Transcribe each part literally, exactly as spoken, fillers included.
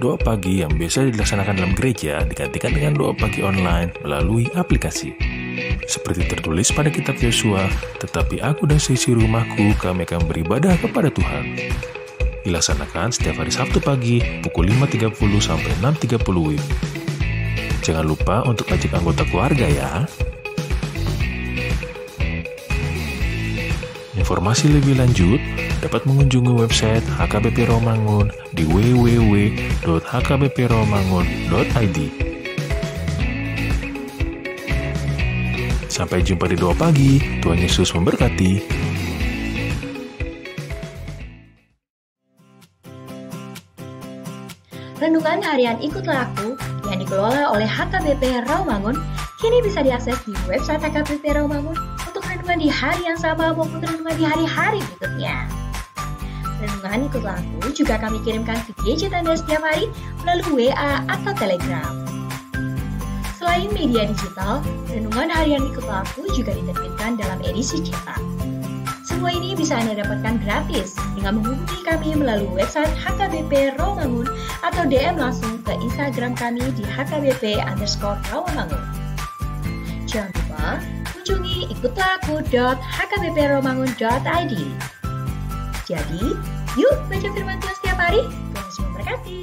Doa pagi yang biasa dilaksanakan dalam gereja digantikan dengan doa pagi online melalui aplikasi. Seperti tertulis pada kitab Yosua, "Tetapi aku dan seisi rumahku, kami akan beribadah kepada Tuhan." Dilaksanakan setiap hari Sabtu pagi pukul lima tiga puluh sampai enam tiga puluh W I B. Jangan lupa untuk ajak anggota keluarga ya. Informasi lebih lanjut dapat mengunjungi website H K B P Rawamangun di w w w dot h k b p rawamangun dot i d. Sampai jumpa di Doa Pagi. Tuhan Yesus memberkati. Renungan harian Ikutlah Aku yang dikelola oleh H K B P Rawamangun kini bisa diakses di website H K B P Rawamangun untuk renungan di hari yang sama maupun renungan di hari-hari berikutnya. Renungan Ikutlah Aku juga kami kirimkan via gadget Anda setiap hari melalui W A atau Telegram. Selain media digital, renungan harian Ikutlah Aku juga diterbitkan dalam edisi cetak. Semua ini bisa Anda dapatkan gratis dengan menghubungi kami melalui website H K B P Rawamangun atau D M langsung ke Instagram kami di H K B P underscore Rawamangun. Jangan lupa kunjungi ikutlah aku dot h k b p rawamangun dot i d. Jadi, yuk baca firman Tuhan setiap hari. Tuhan Yesus memberkati.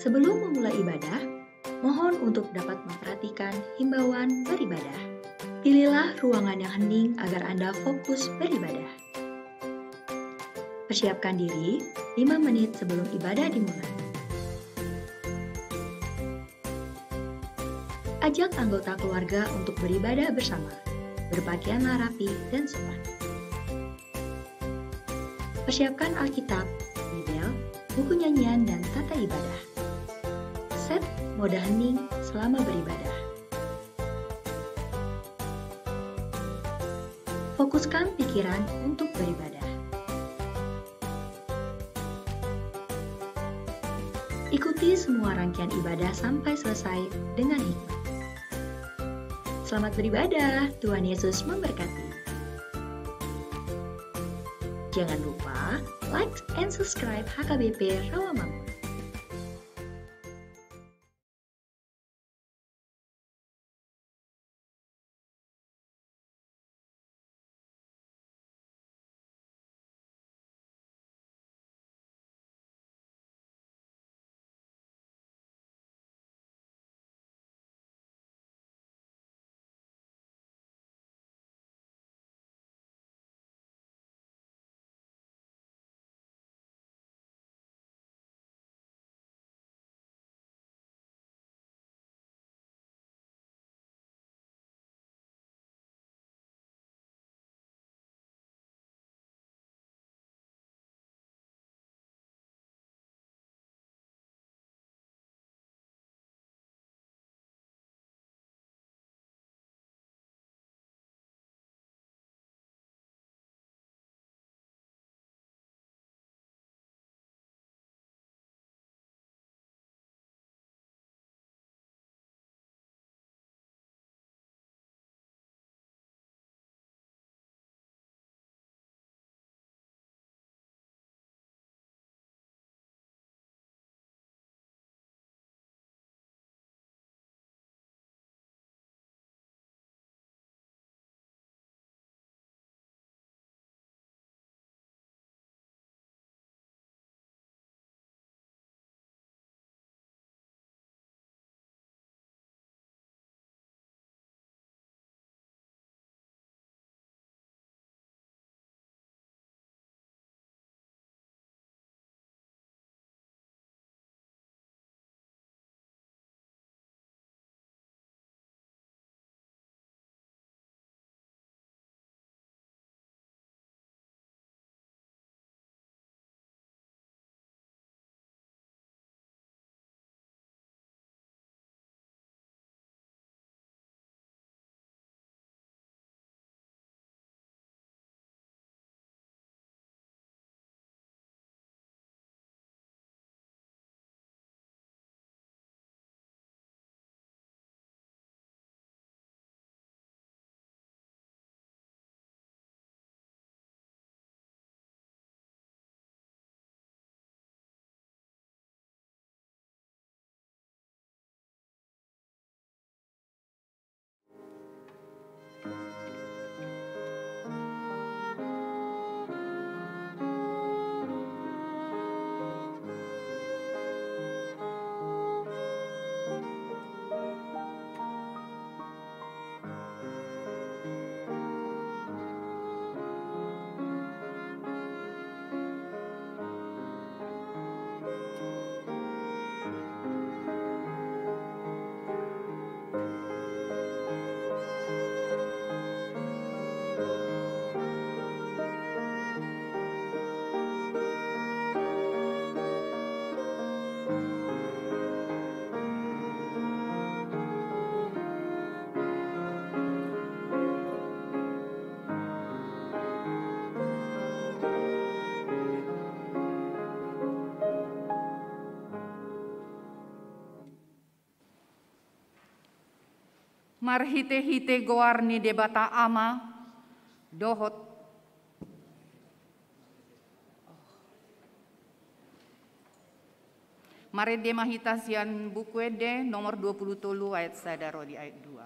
Sebelum memulai ibadah, mohon untuk dapat memperhatikan himbauan beribadah. Pilihlah ruangan yang hening agar Anda fokus beribadah. Persiapkan diri lima menit sebelum ibadah dimulai. Ajak anggota keluarga untuk beribadah bersama. Berpakaianlah rapi dan sopan. Persiapkan Alkitab, Bibel, buku nyanyian, dan tata ibadah. Set mode hening selama beribadah. Fokuskan pikiran untuk beribadah. Ikuti semua rangkaian ibadah sampai selesai dengan hikmat. Selamat beribadah, Tuhan Yesus memberkati. Jangan lupa like and subscribe H K B P Rawamangun. Marhite-hite goar ni Debata Ama, dohot. Marende ma hita sian Buku Ende nomor dua pulu tolu ayat sada ro di ayat dua.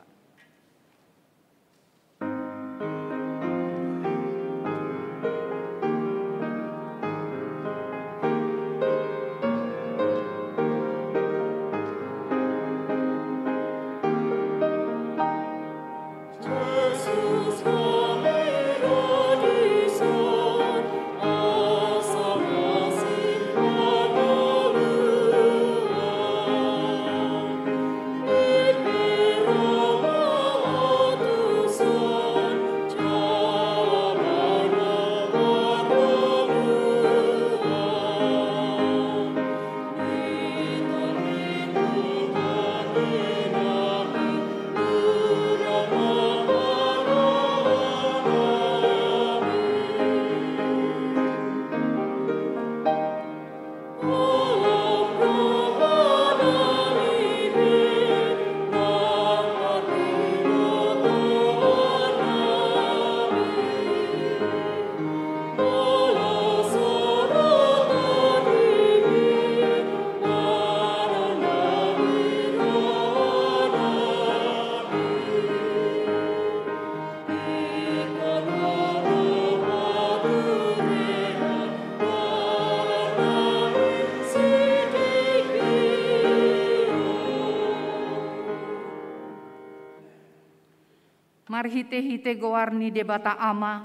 Marhite-hite goar ni Debata Ama,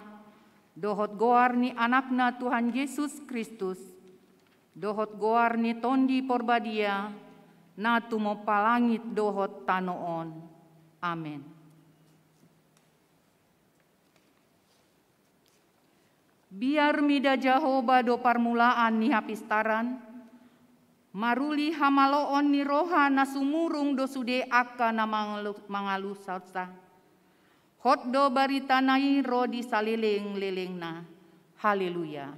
dohot goar ni Anakna Tuhan Jesus Kristus, dohot goar ni Tondi Porbadia, na tumompa langit dohot tano on. Amen. Biar mida Jahowa do parmulaan ni hapistaran, maruli hamaloon ni roha na sumurung do sude angka na mangalu-, mangalusa. Hot do baritana i ro di saleleng-lelengna. Haleluya.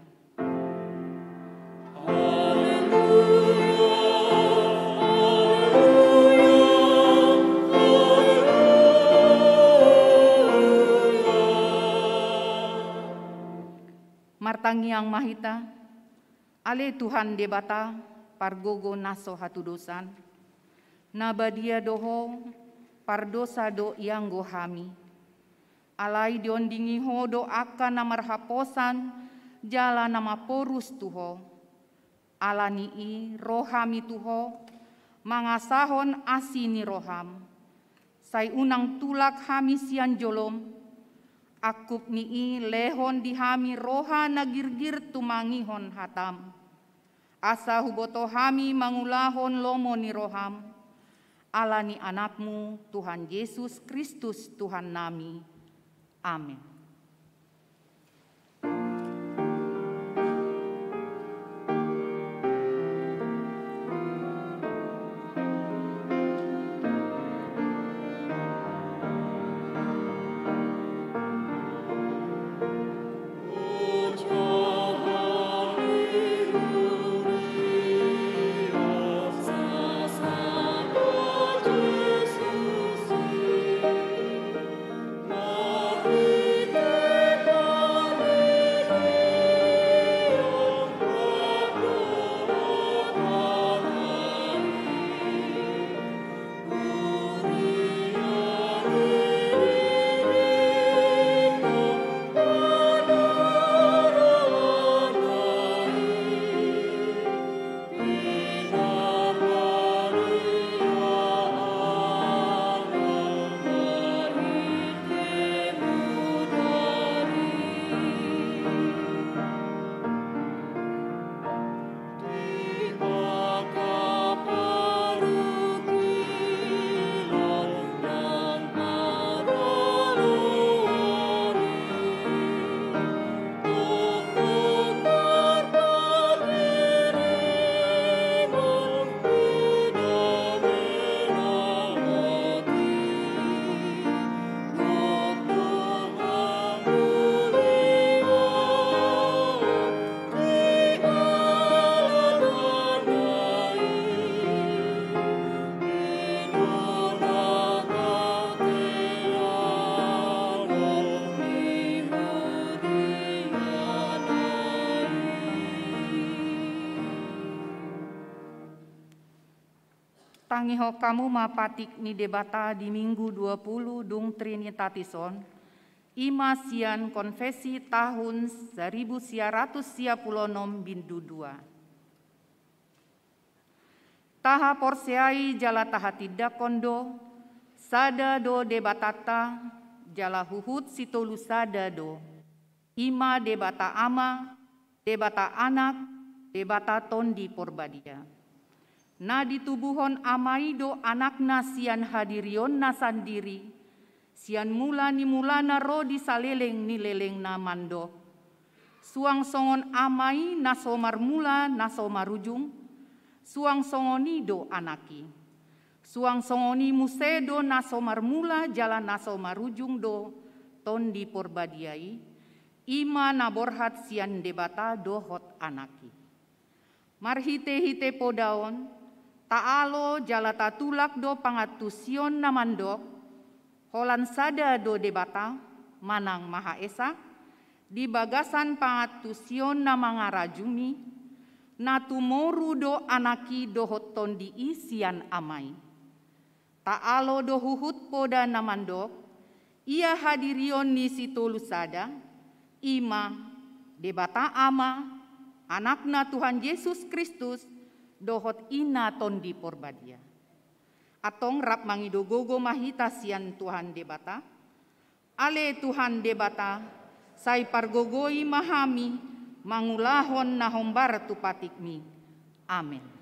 Martangiang ma hita. Ale Tuhan Debata, pargogo na so hatudosan, na badia do Ho, pardosa do ianggo hami. Alai diondingi Ho do angka na marhaposan jala na maporus tu Ho. Ala ni i ro hami tu Ho, mangasahon asi ni roham. Sai unang tulak hami sian jolom, angkup ni i lehon di hami roha na girgir tumangihon hatam. Asa huboto hami mangulahon lomo ni roham, ala ni Anakmu, Tuhan Jesus Kristus, Tuhannami. Amen. Tangihon hamu ma patik ni Debata di Minggu dua puluh dung Trinitatis on, i ma sian konfesi tahun saribu sia ratus sia pulu onom bindu dua. Tahaporseai jala tahatindangkon do, sada do Debatanta, jala huhut sitolu sada do, i ma Debata Ama, Debata Anak, Debata Tondi Porbadia. Na ditubuhon Ama i do Anakna sian hadirionna sandiri, sian mula ni mulana ro di saleleng ni lelengna mandok: Suang songon Ama i na so marmula na so marujung, suang songon i do Anak i. Suang songon i muse do na so marmula jala na so marujung do Tondi Porbadia i, i ma na borhat sian Debata dohot Anak i. Marhitehite poda on, taalo jala tatulak do pangantusion na mandok: Holan sada do Debata manang Mahaesa, di bagasan pangantusion na mangarajumi, na tumoru do Anak i dohot Tondi i sian Ama i. Taalo do huhut poda na mandok: Ia hadirion ni sitolu sada, i ma Debata Ama, Anakna Tuhan Jesus Kristus, dohot Ina Tondi Porbadia. Antong rap mangido gogo ma hita sian Tuhan Debata. Ale Tuhan Debata, sai pargogoi ma hami mangulahon na hombar tu patikmi. Amen.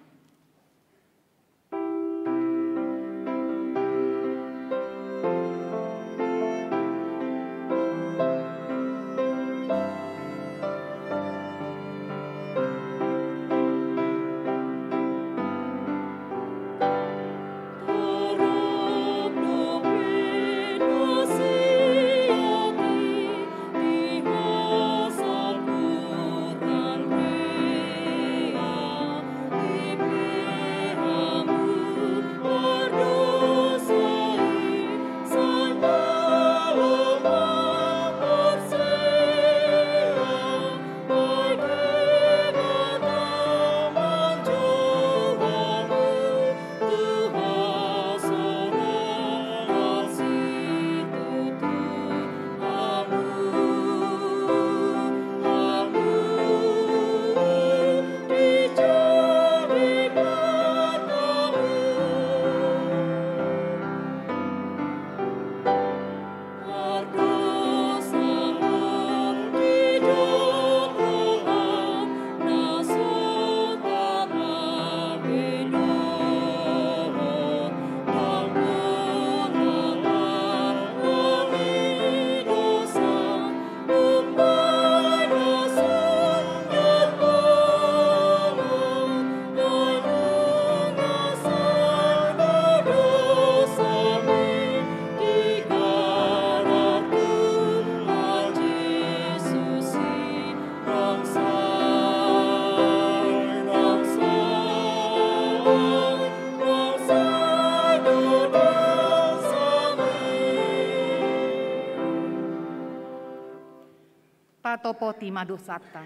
Tatopoti ma dosanta.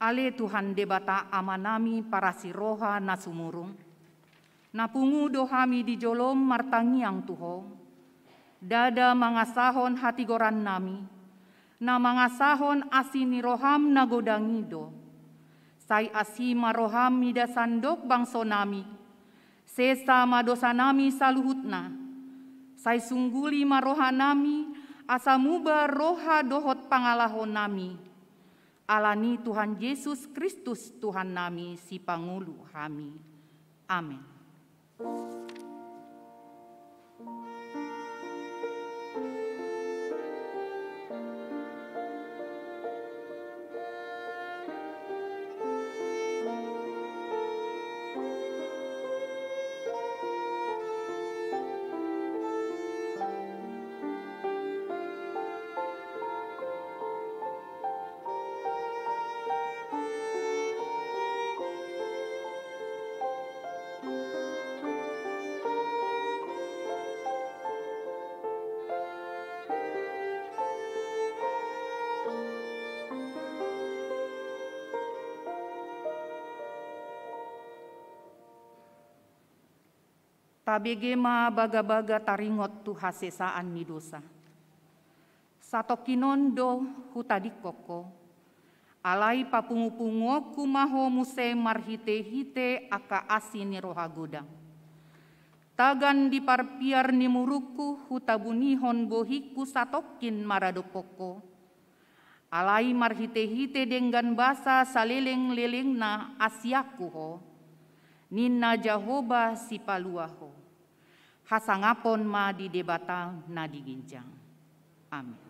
Ale Tuhan Debata Amanami parasi roha na sumurung, na pungu do hami di jolom martangiang tu Ho. Ndada mangasahon hatigorannami, na mangasahon asi ni roham na godang i do. Sai asi ma roham mida sandok bangsonami, sesa ma dosanami saluhutna. Sai sungguli ma rohanami, asa muba roha dohot pangalahonami. Alani Tuhan Jesus Kristus Tuhannami, Sipangolu hami. Amen. Tabege ma bagabaga taringot tu hasesaan ni dosa. Satongkin on do hutadingkon ho, alai papungupunguonku ma ho muse marhitehite angka asi ni roha godang. Tagan di parpiar ni murungku hutabunihon bohingku satongkin maradophon ho. Alai marhitehite denggan basa salelenglelengna asianku ho, ninna Jahowa Sipalua ho. Hasangapon ma di Debata na di ginjang. Amin.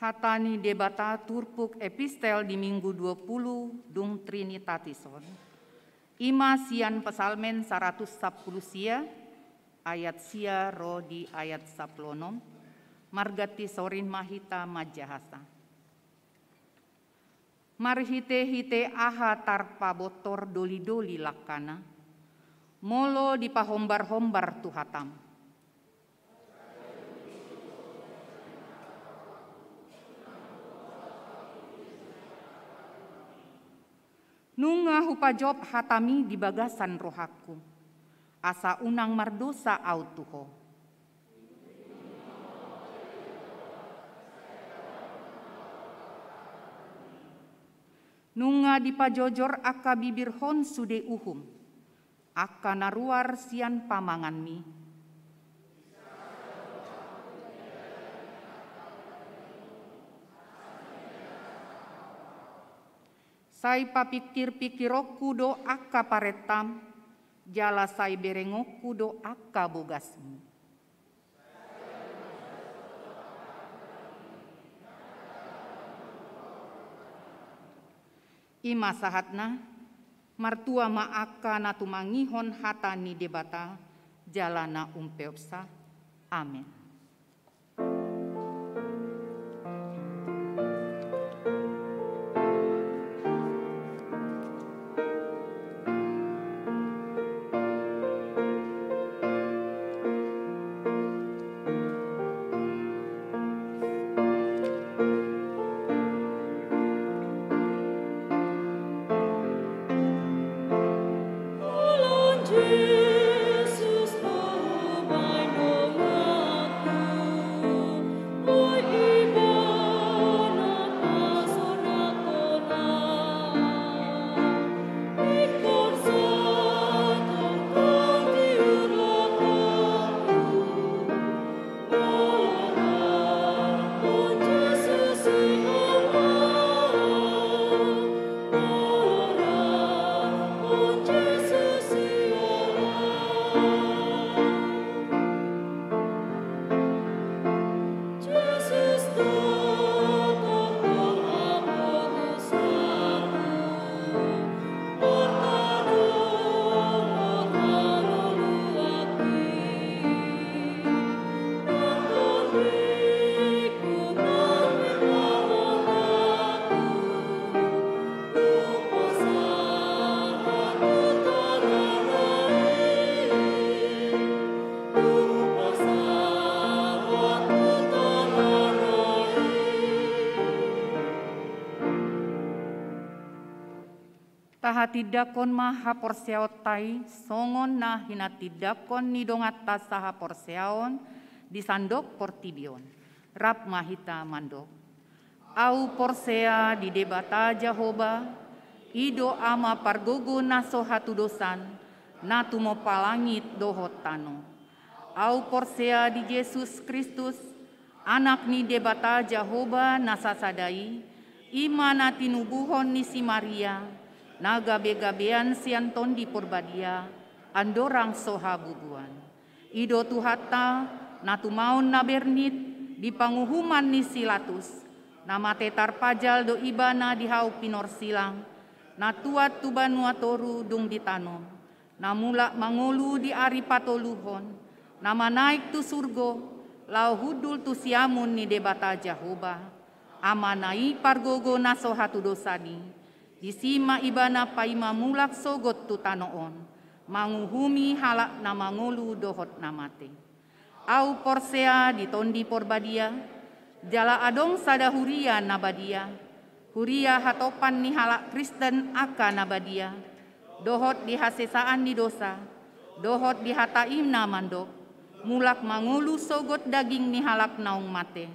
Hata ni Debata turpuk epistel di Minggu dua puluh dung Trinitatis on, i ma sian Psalmen saratus sampulu sia, ayat sia ro di ayat sampulu onom. Marganti sorin ma hita manjahasa. Marhitehite aha tarpabontor dolidoli langkana, molo dipahombarhombar tu hatam? Nunga hupajop hatami di bagasan rohangku, asa unang mardosa ahu tu Ho. Nunga dipajojor angka bibirhon sude uhum, angka na ruar sian pamanganmi. Sai papingkirpingkironku do angka parentam, jala sai berengonku do angka bogasmi. I ma sahatna. Martua ma angka na tumangihon hata ni Debata jala na umpeopsa. Amen. Tahatindangkon ma haporseaonta i songon na hinatindangkon ni donganta sahaporseaon di sandok portibi on. Rap ma hita mandok. Ahu porsea di Debata Jahowa, i do Ama pargogo na so hatudosan, na tumompa langit dohot tano. Ahu porsea di Jesus Kristus, Anak ni Debata Jahowa na sasada i, i ma na tinubuhon ni si Maria, na gabegabean sian Tondi Porbadia, andorang so habubuan. I do Tuhanta, na tumaon na bernit di panguhuman ni si Latus, na mate tarpajal do Ibana di hau pinorsilang, na tuat tu banua toru dung ditanom, na mulak mangolu di ari patoluhon, na manaek tu surgo, laho hundul tu siamun ni Debata Jahowa, Amana i pargogo na so hatudosan i, disi ma Ibana paima mulak sogot tu tano on, manguhumi halak na mangolu dohot na mate. Ahu porsea di Tondi Porbadia, jala adong sada huria na badia, huria hatopan ni halak Kristen angka na badia, dohot di hasesaan ni dosa, dohot di hata i na mandok, mulak mangolu sogot daging ni halak naung mate,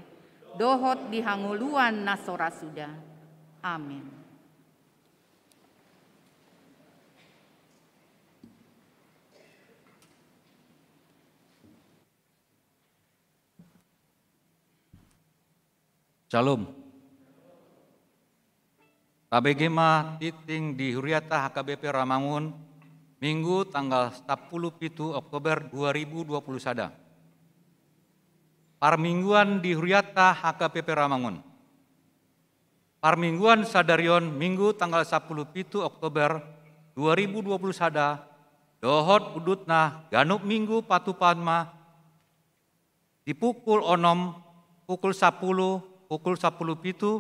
dohot di hangoluan na so ra suda. Amen. Syalom. Tabege ma tingting di huriata H K B P Rawamangun, Minggu tanggal sampulu pitu Oktober dua ribu dua puluh sada. Parmingguan di huriata H K B P Rawamangun. Parmingguan sadari on, Minggu tanggal sampulu pitu Oktober dua ribu dua puluh sada, dohot udutna ganup minggu patupaon ma di pukul onom, pukul sampulu, pukul sampulu pitu,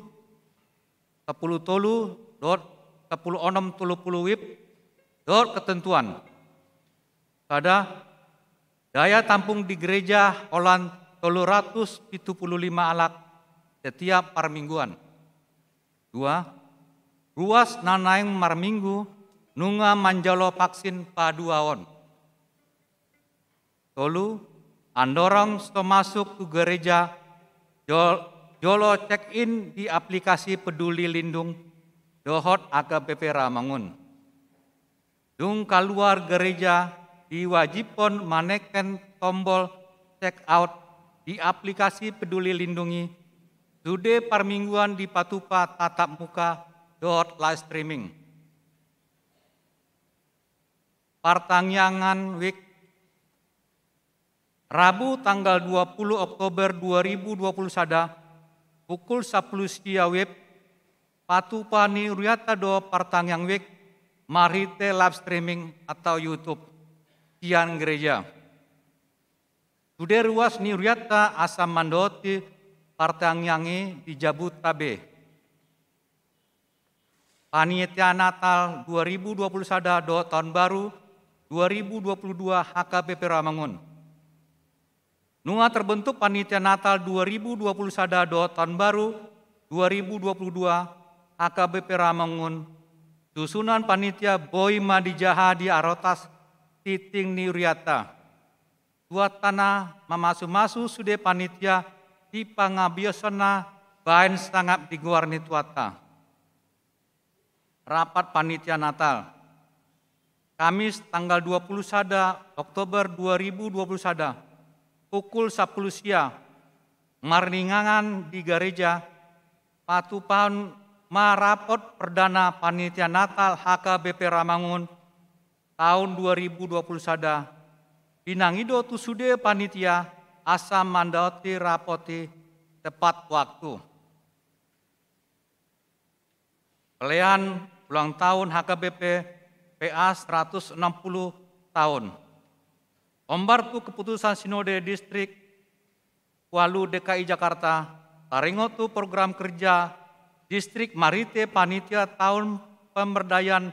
sampulu tolu, dohot sampulu onom tolu pulu WIB, dohot ketentuan. Sada, daya tampung di gereja holan tolu ratus pitu pulu lima halak setiap parmingguan. Dua, ruas na naeng marminggu nunga manjalo vaksin paduaon. Tolu, andorang so masuk tu gereja, jol-, jolo check in di aplikasi Peduli Lindung dohot H K B P Rawamangun. Dung kaluar gereja, diwajibkon maneken tombol check out di aplikasi Peduli Lindung i, sude parmingguan dipatupa tatap muka dohot live streaming. Partangiangan WIB. Rabu tanggal dua puluh Oktober dua ribu dua puluh sada, pukul sampulu sia WIB, patupa ni huriata do partangiangan WIB marhite live streaming atau YouTube sian gereja. Sude ruas ni huriata asa mandohoti partangiangan i di jabuta be. Panitia Natal dua ribu dua puluh sada dohot Taon Baru dua ribu dua puluh dua H K B P Rawamangun. Nunga terbentuk Panitia Natal dua ribu dua puluh sada dohot Taon Baru dua ribu dua puluh dua H K B P Rawamangun. Susunan panitia boi ma dijaha di arotas tingting ni huriata. Tuhanta na mamasumasu sude panitia di pangabasonna baen sangap di goar ni Tuhanta. Rapat Panitia Natal. Kamis tanggal dua puluh sada Oktober dua ribu dua puluh sada, pukul sampulu sia, marningangan di gareja, patupaon ma rapot perdana Panitia Natal H K B P Rawamangun taon dua ribu dua puluh sada, pinangido tu sude panitia asa mandaoti rapot i tepat waktu. Pelean ulang tahun H K B P P A seratus enam puluh tahun. Hombar tu keputusan Sinode Distrik Walu D K I Jakarta, taringot tu program kerja distrik marhite panitia taon pemberdayaan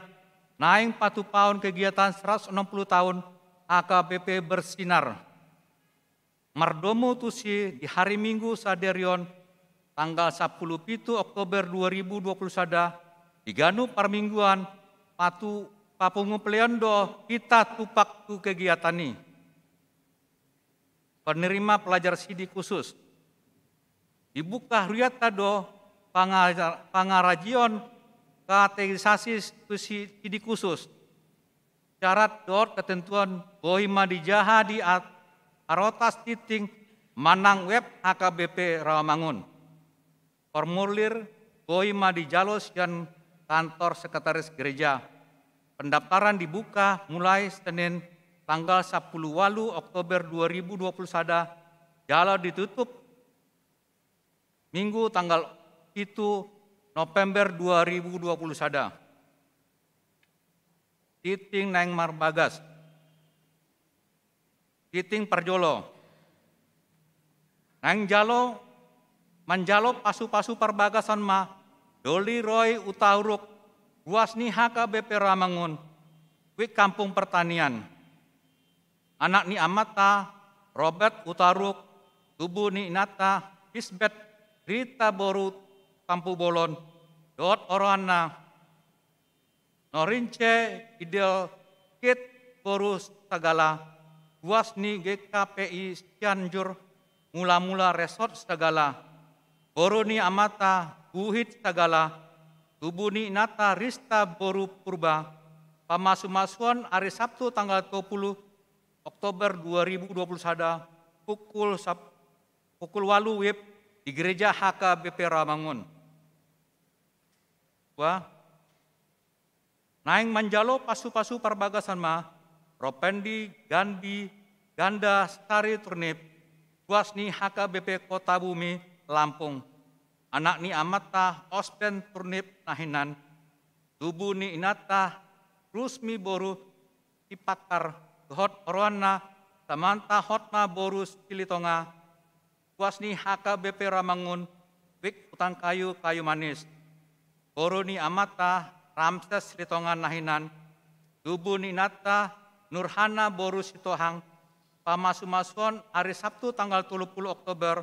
naeng patupaon kegiatan seratus enam puluh tahun H K B P Bersinar. Mardomu tusi di hari Minggu sadari on, tanggal sampulu pitu Oktober dua ribu dua puluh sada, di ganup parmingguan, patu papungu pelean do hita tumpak tu kegiatan i. Penerima pelajar sidik khusus. Dibuka hurianta do pangarajion katekisasi tu sidik khusus. Syarat dohot ketentuan boi ma dijaha di arotas tingting manang web H K B P Rawamangun. Formulir boi ma dijalo sian kantor sekretaris gereja. Pendaftaran dibuka mulai Senin tanggal sapuluh walu Oktober dua ribu dua puluh sada jala ditutup Minggu tanggal pitu November dua ribu dua puluh sada. Tingting naeng marbagas. Tingting parjolo. Naeng jalo manjalo pasupasu parbagasan ma doli ro i Hutauruk, ruas ni H K B P Rawamangun, wik kampung pertanian. Anak ni amanta Robert Hutauruk, tubu ni inanta Lisbet Rita boru Tampubolon, dohot oroanna Norince Idel Kit boru Sagala, ruas ni G K P I Sianjur, mulamula Resort Sagala, boru ni amanta Buhit Sagala, tubu ni inanta Rista boru Purba. Pamasumasuon ari Sabtu tanggal dua puluh Oktober dua ribu dua puluh sada pukul sap-, pukul walu wib di gereja H K B P Rawamangun. Dua, naeng manjalo pasupasu parbagasan ma Ropendi Gandi Ganda Sari Turnip, ruas ni H K B P Kota Bumi Lampung, anak ni amanta Ospen Turnip na hinan, tubu ni inanta Rusmi boru Sipatar, dohot oroanna Samanta Hotma boru Silitonga, ruas ni H K B P Rawamangun, wik Hutan Kayu, Kayu Manis. Boru ni amanta Ramses Silitonga na hinan, tubu ni inanta Nurhana boru Sitohang. Pamasumasuon ari Sabtu tanggal tolu puluh Oktober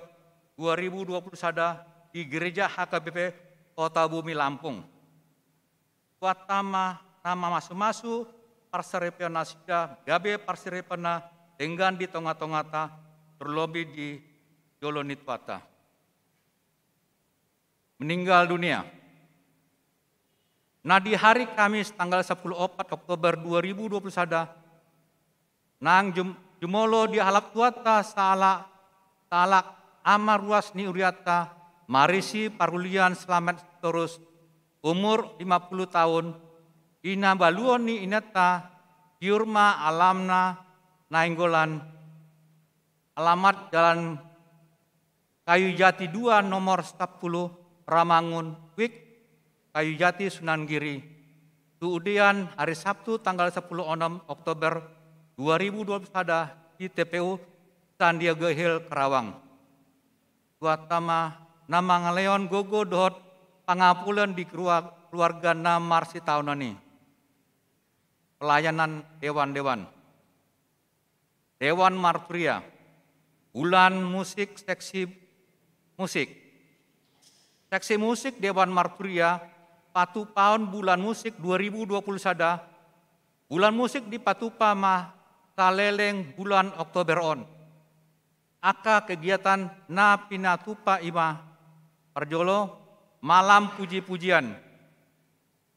dua ribu dua puluh sada di gereja H K B P Kota Bumi Lampung. Tuhanta ma na mamasumasu parsaripeon nasida, gabe parsaripeonna denggan di tongatongata, terlebih di jolo ni Tuhanta. Meninggal dunia. Na di hari Kamis tanggal sapuluh opat Oktober dua ribu dua puluh sada, nang jum-, jumolo dialap Tuhanta sahalak, sahalak ama ruas ni hurianta, marisi parulian Slamet Sitorus, umur lima puluh taon, di na baluon ni inanta, di Urma Alamna Nainggolan, alamat Jalan Kayu Jati dua nomor sapuluh, Rawamangun, wik Kayu Jati, Sunan Giri. Tu udean hari Sabtu tanggal sapuluh onom Oktober dua ribu dua puluh sada di T P U San Diego Hill, Karawang. Tuhanta ma na mangalehon gogo dohot pangapulen di keluarga na marsitaonon i. Pelayanan dewan-dewan. Dewan Marturia, bulan musik, seksi musik. Seksi musik Dewan Marturia, patupaon bulan musik dua ribu dua puluh sada, bulan musik dipatupa ma saleleng bulan Oktober on. Angka kegiatan na pinatupa i ma, parjolo, malam puji-pujian.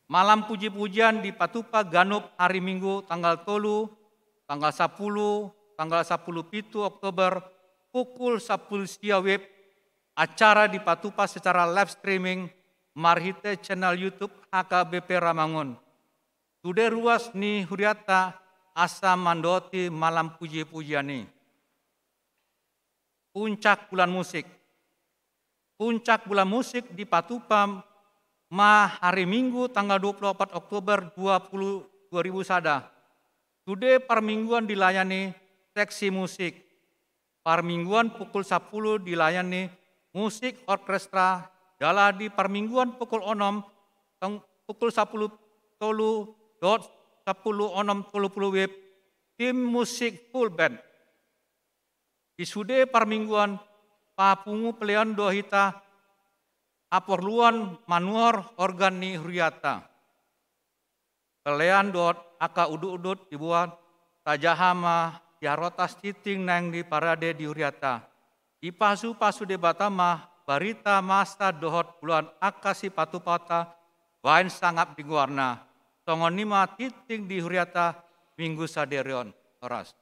Malam puji-pujian dipatupa ganup hari Minggu tanggal tolu, tanggal sapuluh, tanggal sapuluh pitu Oktober, pukul sapuluh sia wib, acara dipatupa secara live streaming marhite channel YouTube H K B P Rawamangun. Sude ruas ni hurianta asa mandoti malam puji-pujian i. Puncak bulan musik. Puncak bulan musik dipatupa ma hari Minggu tanggal dua puluh opat Oktober dua puluh, dua ribu sada. Sude parmingguan dilayani seksi musik. Parmingguan pukul sapuluh dilayani musik orkestra, jala di parmingguan pukul onom, teng-, pukul sapuluh tolu dohot sapuluh onom tolu puluh wib, tim musik full band. Di sude parmingguan, papungu pelean do hita haporluan manuhor organ ni hurianta. Pellean dohot angka udutudut diboan, tajaha ma di harotas tingting naeng diparade di hurianta. Dipasupasu Debata ma barita masa dohot ulaon angka sipatupaonta baen sangap di goarna. Songon i ma tingting di hurianta Minggu sadari on. Horas.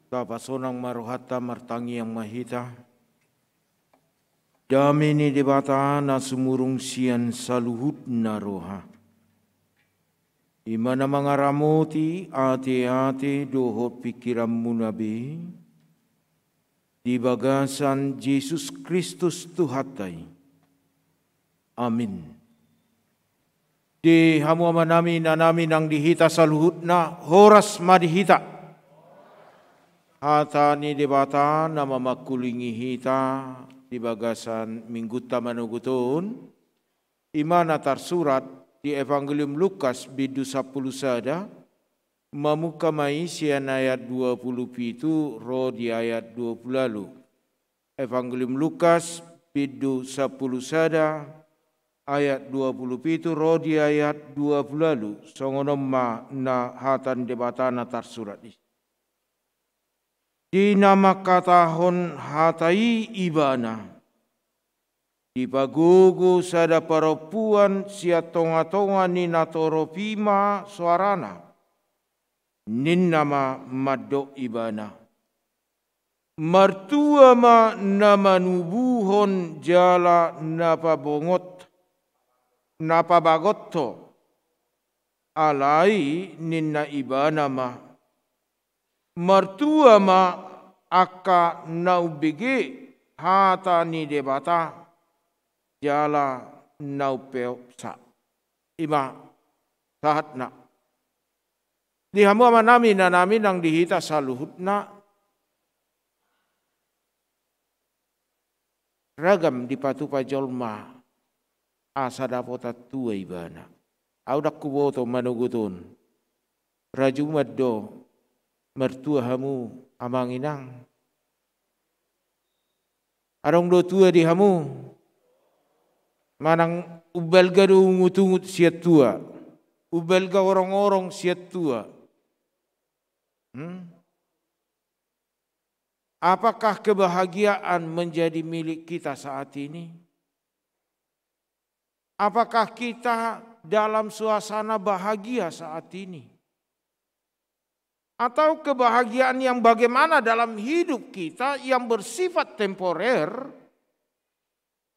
Tapasonang ma rohanta, martangiang ma hita. Dame ni Debata na sumurung sian saluhutna roha, i ma na mangaramoti ateate dohot pingkiranmuna be, di bagasan Jesus Kristus Tuhanta i. Amin. Di hamu amanami, inanami nang di hita saluhutna, horas ma di hita. Hata ni Debata na mamangkulingi hita di bagasan minggunta manogot on, i ma na tarsurat di Evangelium Lukas bindu sampulu sada, mamungka ma i sian ayat dua pulu pitu ro di ayat dua pulu ualu. Evangelium Lukas bindu sampulu sada ayat dua pulu pitu ro di ayat dua pulu ualu, songon on ma na hata ni Debata na tarsurat i. Di na mangkatahon hata i ibana, dipagogo sada parompuan sian tongatonga ni natorop i ma soarana, ninna ma mandok ibana: Martua ma na manubuhon jala na pabongot, na pabagot ho. Alai ninna ibana ma: Martua ma angka na umbege hata ni Debata jala na umpeopsa. I ma sahatna. Di hamu amanami, inanami nang di hita saluhutna, ragam dipatupa jolma asa dapotan tua ibana. Ahu ndang huboto manogot on. Rajuman do martua hamu amang inang? Adong do tua di hamu? Manang umbalga do ungutungut sian tua? Umbalga orongorong sian tua? Hmm? Apakah kebahagiaan menjadi milik kita saat ini? Apakah kita dalam suasana bahagia saat ini? Atau kebahagiaan yang bagaimana dalam hidup kita yang bersifat temporer?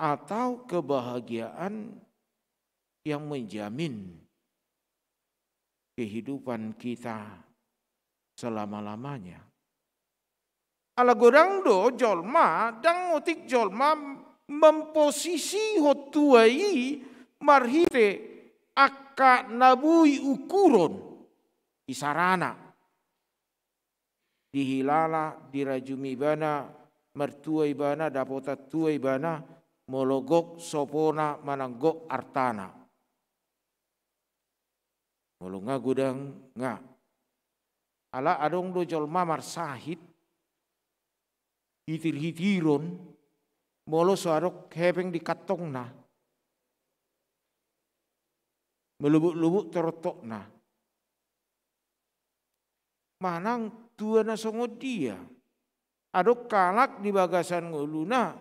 Atau kebahagiaan yang menjamin kehidupan kita selama-lamanya? Ala godang do jolma, ndang otik jolma memposisihon tua i marhite angka na boi ukuron. Isarana, dihilala, dirajumi ibana, martua ibana, dapotan tua ibana, molo gok sopona manang gok artana. Molo nga godang, nga. Ala adong do jolma marsahit, hitirhitiron, molo so adong hepeng di kantongna, malobokobok torontokna. Manang tua na songon dia? Adong halak di bagasan ngoluna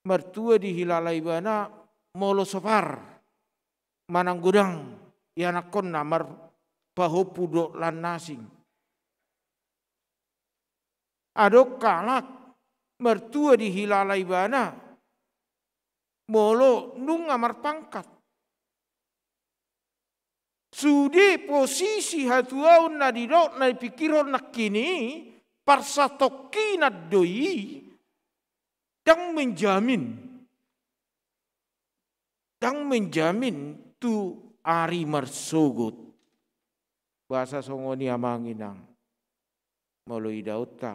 martua dihilala ibana molo so par manang godang ianakkonna marpahompu dohot lan na asing. Adong halak martua dihilala ibana molo nunga marpangkat. Sude posisi hatuaon na didok na dipingkirhon nangkin i, parsatongkinan do i, ndang menjamin, ndang menjamin tu ari marsogot. Boasa songon i, amang inang? Molo idaonta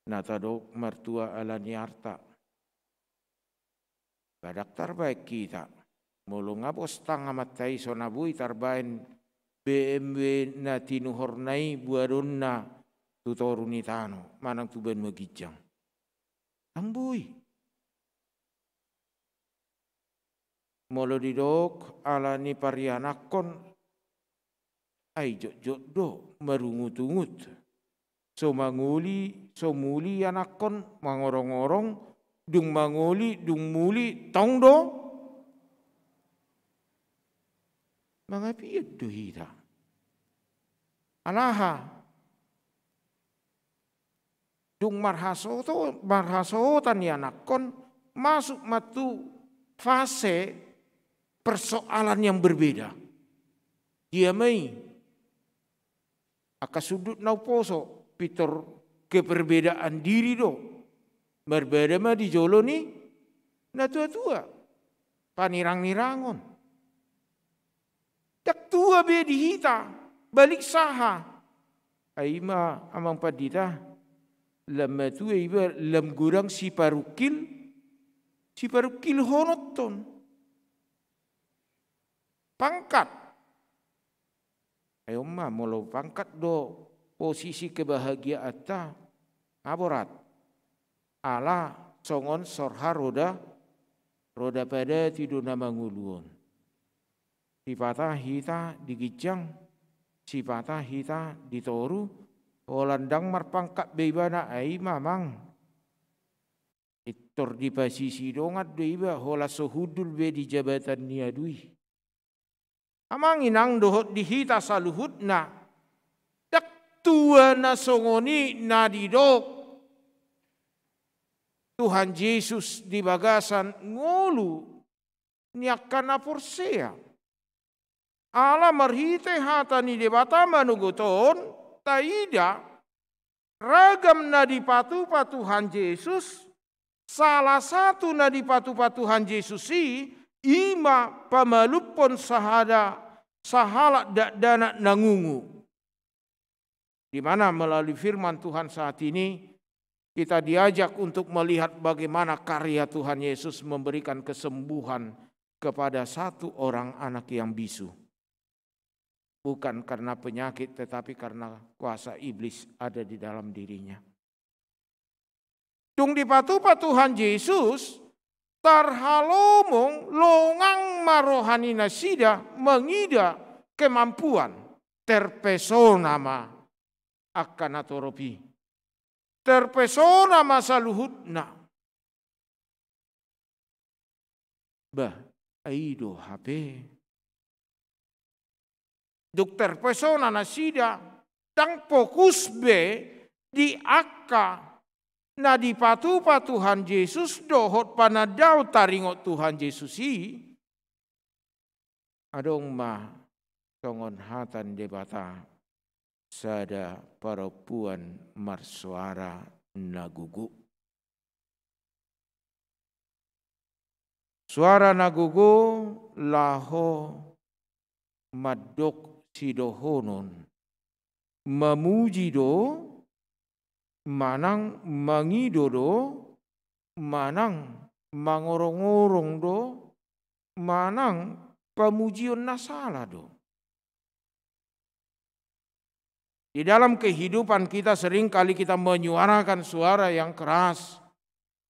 na tadok martua ala ni arta, ba ndang tarbaen hita. Molo nga bos tang amanta i, so na boi tarbaen B M W na tinuhorna i buadonna tu toru ni tano manang tu banua ginjang. Ndang boi. Molo didok ala ni parianakkon, ai jotjot do, marungutungut. So mangoli, so muli ianakkon, mangorongorong, dung mangoli, dung muli, tong do. Mangapian do hita. Alaha? Dung marhasoto-, marhasohotan ianakkon, masuk ma tu fase persoalan yang berbeda. Dia ma i? Angka sundut na umposo, pintor keperbedaan diri do. Marbada ma di jolo ni natuatua, panirangnirangon. Ndang tua be di hita, balik saha. Ai ma, amang pandita, lam matua iba, lam godang siparungkil, siparungkilhononton. Pangkat. Ai on ma, molo pangkat do posisi kebahagiaanta, nga borat. Ala songon sorha roda, roda padati do na mangolu on. Sipata hita di ginjang, sipata hita di toru, holan ndang marpangkat be ibana, ai ma, amang. Pintor dipasisi dongan do iba, holan so hundul be di jabatan ni adu i. Amang inang dohot di hita saluhutna, ndang tua na songon i na didok Tuhan Jesus di bagasan ngolu ni angka na porsea. Ala marhite hata ni Debata manogot on, taida ragam na dipatupa Tuhan Jesus, salah satu na dipatupa Tuhan Jesus i, i ma pamalumhon sahada, sahalak dakdanak na ngungu. Di mana melalui firman Tuhan saat ini, kita diajak untuk melihat bagaimana karya Tuhan Yesus memberikan kesembuhan kepada satu orang anak yang bisu. Bukan karena penyakit, tetapi karena kuasa iblis ada di dalam dirinya. Dung dipatupa Tuhan Jesus, tarhalomong longang ma roha ni nasida mangida kemampuan, terpesona ma angka natorop i. Terpesona ma saluhutna. Bah, ai do hape. Dung terpesona nasida, ndang fokus be di angka na dipatupa Tuhan Jesus dohot panandaon taringot Tuhan Jesus i. Adong ma songon hata ni Debata, sada parompuan marsoara na gogo. Soara na gogo laho mandok sidohonon, mamuji do, manang mangido do, manang mangorongorong do, manang pamujion na sala do. Di dalam kehidupan kita, seringkali kita menyuarakan suara yang keras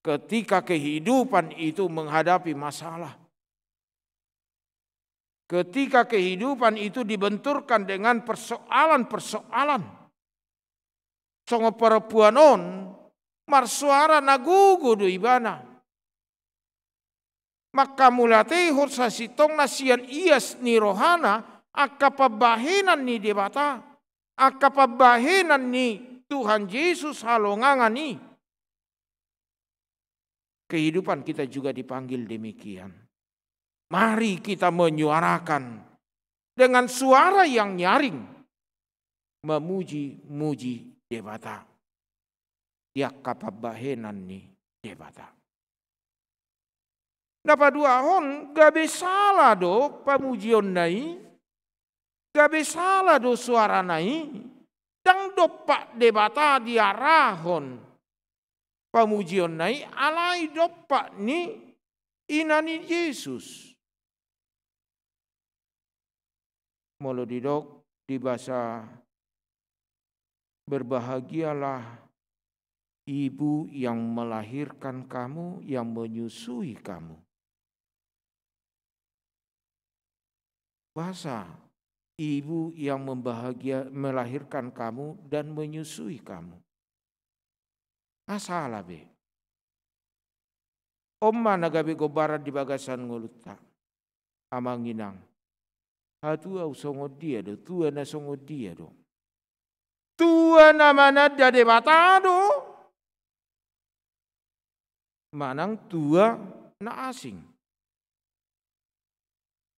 ketika kehidupan itu menghadapi masalah. Ketika kehidupan itu dibenturkan dengan persoalan-persoalan. Songon parompuan on, marsoara na gogo do ibana. Mangkamauliatehon sasintongna sian ias ni rohana angka pambahenan ni Debata, angka pambahenan ni Tuhan Jesus halongangan i. Kehidupan kita juga dipanggil demikian. Mari kita menyuarakan dengan suara yang nyaring, memuji-muji Debata di angka pambahenan ni Debata. Na paduahon, gabe sala do pamujionna i, gabe sala do suarana i, ndang dompak Debata diarahon pamujionna i, alai dompak ni ina ni Jesus. Molo didok di bahasa, "Berbahagialah ibu yang melahirkan kamu, yang menyusui kamu." Bahasa, "Ibu yang membahagia, melahirkan kamu dan menyusui kamu." Nga sala be. On ma na gabe gombaran di bagasan ngolunta, amang inang. Hatua songon dia do, tua na songon dia do? Tua na mananda Debata do, manang tua na asing?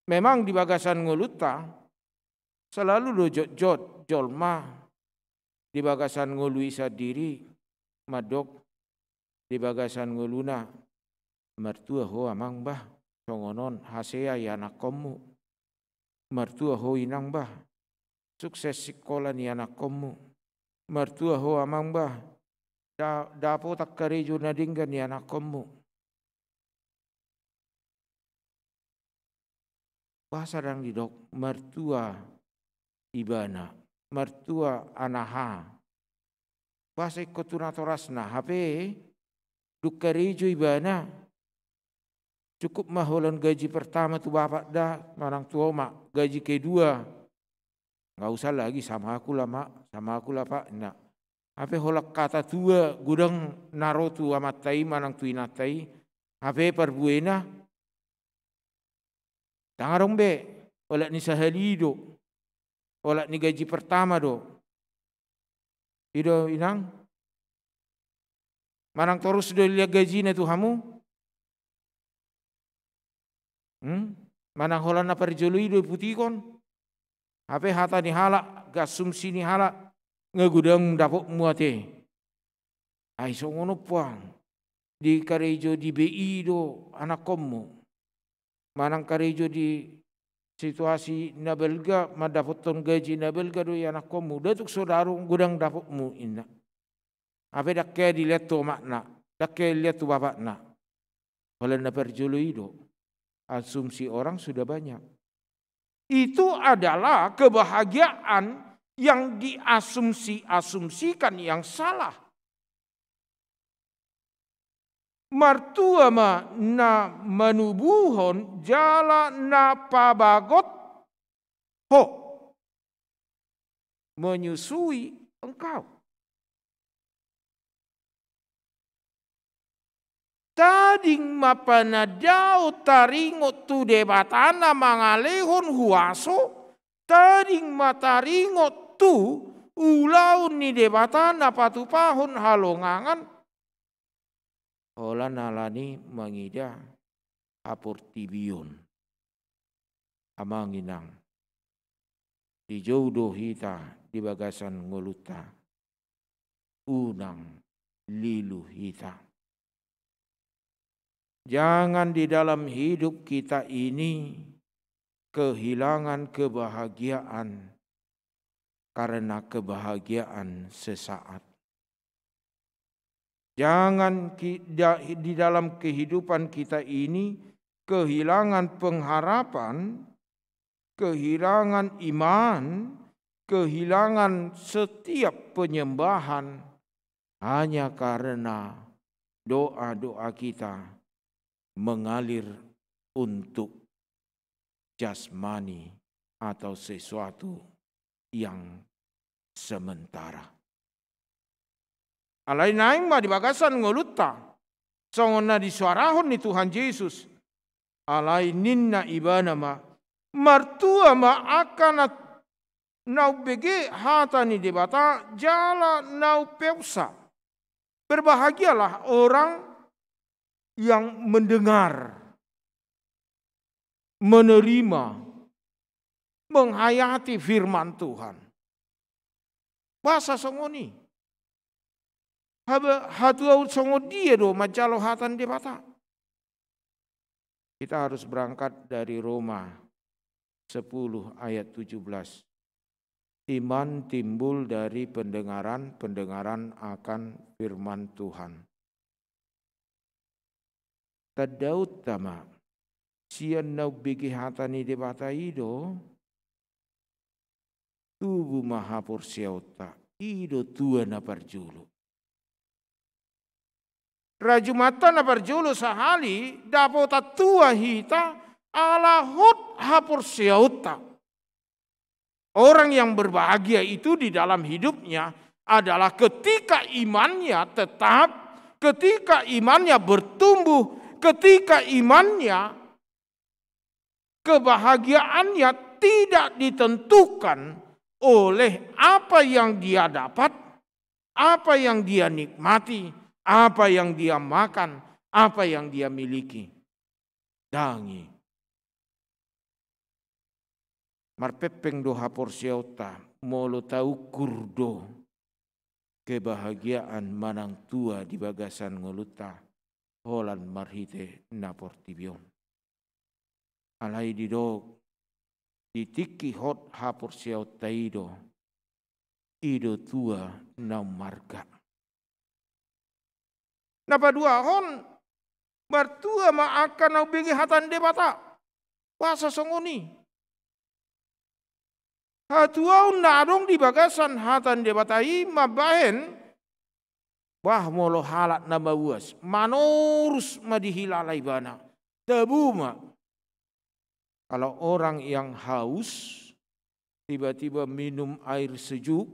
Memang di bagasan ngolunta, selalu do jotjot jolma di bagasan ngolu i sandiri, mandok di bagasan ngoluna, "Martua ho amang bah, songon on hasea ianakkonmu. Martua ho inang bah, sukses sikola ni anakkonmu. Martua ho amang bah, da-, dapotan karejo na denggan ni anakkonmu." Boasa ndang didok martua ibana, martua anaha? Boasa ingkon tu natorasna? Hape dung karejo ibana, cukup ma holan gaji pertama tu bapak da, manang tu omak, gaji kedua, "Nggak usah lagi, sama aku lah, Mak, sama aku lah, Pak," ninna. Hape holan hata tua godang na ro tu amanta i manang tu inanta i. Hape parbuena, "Ndang adong be, olat ni sahali do, olat ni gaji pertama do." I do, inang? Manang torus do dilehon gajina tu hamu? Hmm? Manang holan na parjolo i do diputikon? Hape hata ni halak, asumsi ni halak, "Nga godang dapotmu ate. Ai songon on puang, di karejo di B I do anakkonmu. Manang karejo di situasi na balga, mandapothon gaji na balga do i anakkonmu. Nda tung so adong godang dapotmu," ninna. Hape ndang hea dilehon tu omakna, ndang hea dilehon tu bapakna. Holan na parjolo i do. Asumsi orang sudah banyak. Itu adalah kebahagiaan yang diasumsi-asumsikan yang salah. Martua ma na manubuhon jala na pabagot ho, menyusui engkau. Tading ma panandaon taringot tu Debata na mangalehon huaso, tading ma taringot tu ulaon ni Debata na patupahon halongangan. Holan alani mangida haportibion. Amang inang, dijou do hita di bagasan ngolunta, unang lilu hita. Jangan di dalam hidup kita ini kehilangan kebahagiaan karena kebahagiaan sesaat. Jangan ki-, da-, di dalam kehidupan kita ini kehilangan pengharapan, kehilangan iman, kehilangan setiap penyembahan hanya karena doa-doa kita mengalir untuk jasmani atau sesuatu yang sementara. Alai naeng ma di bagasan ngolunta songon na disuarahon ni Tuhan Jesus. Alai ninna ibana ma, martua ma angka na, na umbege hata ni Debata jala na umpeopsa. Berbahagialah orang yang mendengar, menerima, menghayati firman Tuhan. Boasa songon i? Haba-, hatuaon songon dia do manjalo hata ni Debata? Kita harus berangkat dari Roma sepuluh ayat tujuh belas. Iman timbul dari pendengaran, pendengaran akan firman Tuhan. Tandaonta ma, sian na umbege hata ni Debata i do tubu ma haporseaonta, i do tua na parjolo. Rajumanta na parjolo sahali dapotan tua hita ala hot haporseaonta. Orang yang berbahagia itu di dalam hidupnya adalah ketika imannya tetap, ketika imannya bertumbuh, ketika imannya, kebahagiaannya tidak ditentukan oleh apa yang dia dapat, apa yang dia nikmati, apa yang dia makan, apa yang dia miliki. Ndang i. Marpengpeng do haporseaonta molo taukur do kebahagiaan manang tua di bagasan ngolunta holan marhite na portibi on. Alai didok, di tingki hot haporseaonta i do, i do tua na ummarga. Na paduahon, martua ma angka na umbege hata ni Debata. Boasa songon i? Hatuaon na adong di bagasan hata ni Debata i mambahen, bah, molo halak na mauas, manorus ma dihilala ibana. Tabo ma. Kalau orang yang haus, tiba-tiba minum air sejuk,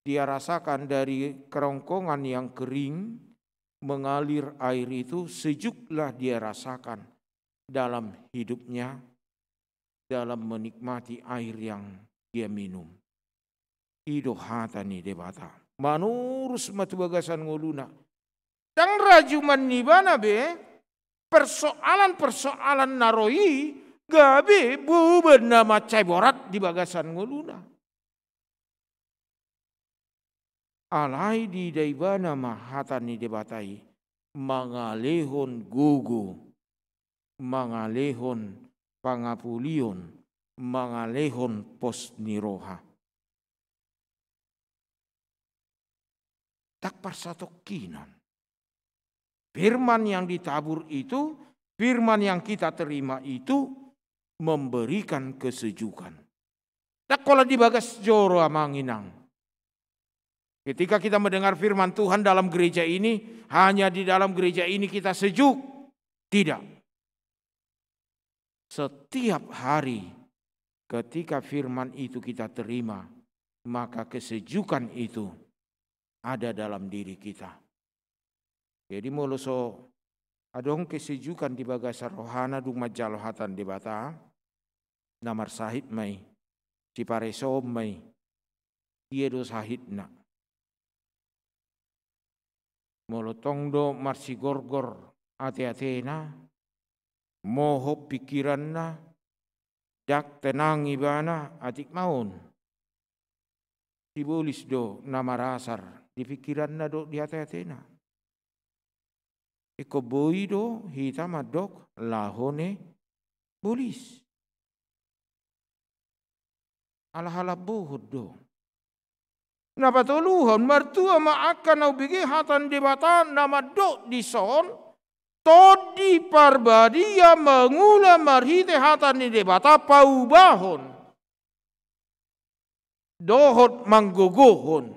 dia rasakan dari kerongkongan yang kering mengalir air itu, sejuklah dia rasakan dalam hidupnya, dalam menikmati air yang dia minum. I do hata ni Debata. Manorus ma tu bagasan ngoluna. Ndang rajuman ni ibana be persoalan-persoalan na ro i gabe beban na mansai borat di bagasan ngoluna. Alai diida ibana ma hata ni Debata i mangalehon gogo, mangalehon pangapulion, mangalehon pos ni roha. Ndang parsatongkinan. Firman yang ditabur itu, firman yang kita terima itu memberikan kesejukan. Ndang holan di bagas joro, amang inang. Ketika kita mendengar firman Tuhan dalam gereja ini, hanya di dalam gereja ini kita sejuk. Tidak. Setiap hari ketika firman itu kita terima, maka kesejukan itu ada dalam diri kita. Jadi molo so adong kesejukan di bagasan rohana dung manjalo hata ni Debata, na marsahit ma i, sipareso ma i, dia do sahitna. Molo tong do marsigorgor ate-atena, mohop pikiranna, ndang tenang ibana, atik ma on. Sibolis do na marasar di pikiranna dohot di ate-atena. Ingkon boi do hita mandok laho ne bolis. Ala-ala bohot do. Na patoluhon, martua ma angka na umbege hata ni Debata na mandok dison, Tondi Parbadia mangula marhite hata ni Debata paubahon dohot manggogohon